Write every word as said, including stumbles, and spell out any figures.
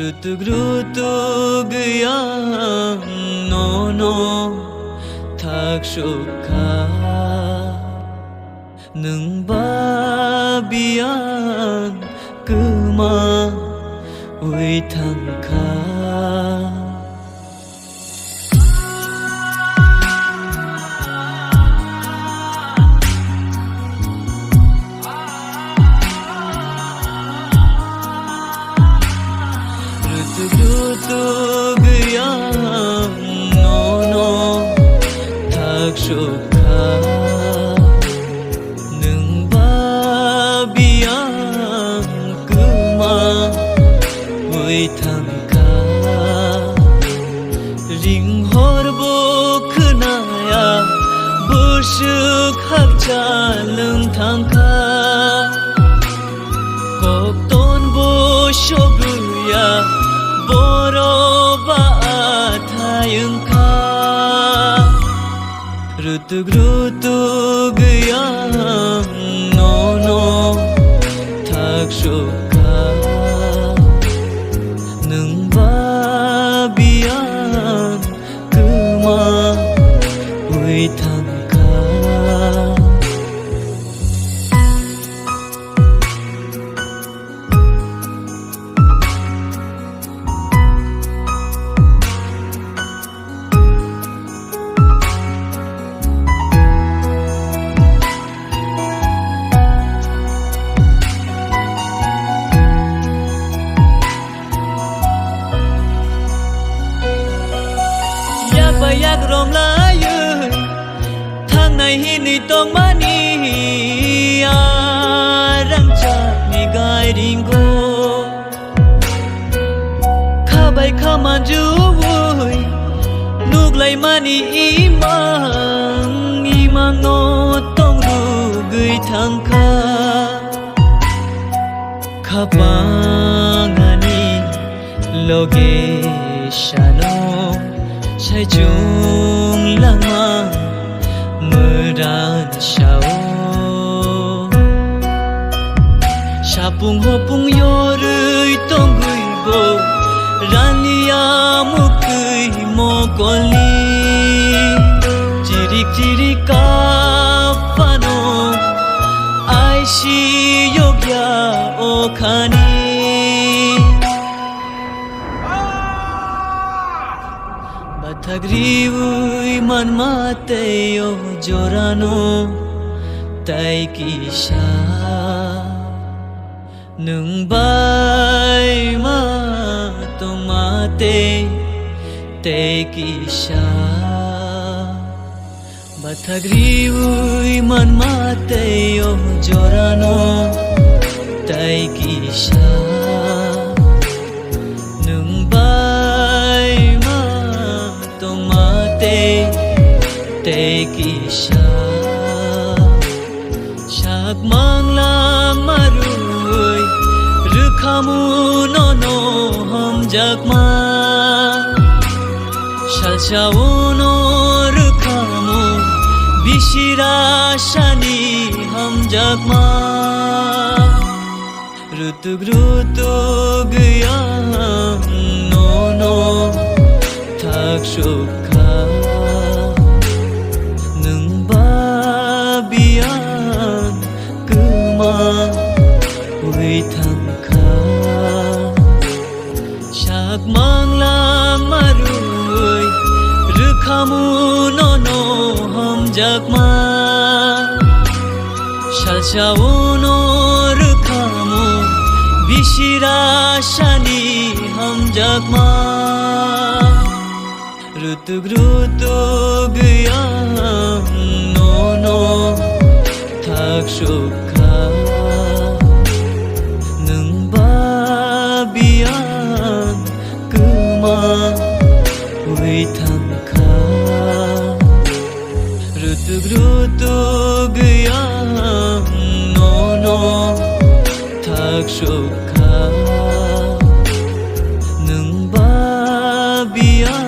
Rutuk rutuk yang nono thak sukha. Nwng ba biyang kwma wi thangkha. Rutuk rutuk yang nono thak sukha. Nwng ba biyang kwma wi thangkha. Ring hor bo khwnaya, bwswk hakcha lwng thangkha. Kokton bo sogwya, borok ba athai wngkha. Rutuk rutuk yang nono thak sukha. Nwng ba biyang kwma wi thangkha. Yak bai yak romlaiwi thangnai hinwi tongmani, a rangchakni gairingo. Kha bai kha manjuwi nuklaimani imang, imangno tongrugwi thangkha. Khapang ani loge sano saichung langma mwran sao. Sapung hopung yorwi tongwi bo raniya muktwi mokolni. Chirik chirik kap phano aisi yokya o khani. Bathak riwi manma tei o jorano tai kisa. Nwng bai ma tongma tei, tei kisa. Bathak riwi manma tei o jorano tai kisa. Nwng bai ma tongma tei, tei kisa. Sak manglang marui rwkhamu nono hamjakma. Salsa uno rwkhamu bisira sani hamjakma. Rutuk rutuk yang nono thak sukha. Nwng ba biyang kwma wi thangkha. Sak manglang marui rwkhamu nono hamjakma. Salsa uno rwkhamu bisira sani hamjakma. Rutuk rutuk yang nono thak sukha. Nwng ba biyang kwma wi thangkha. Rutuk rutuk yang nono thak sukha. Nwng ba biyang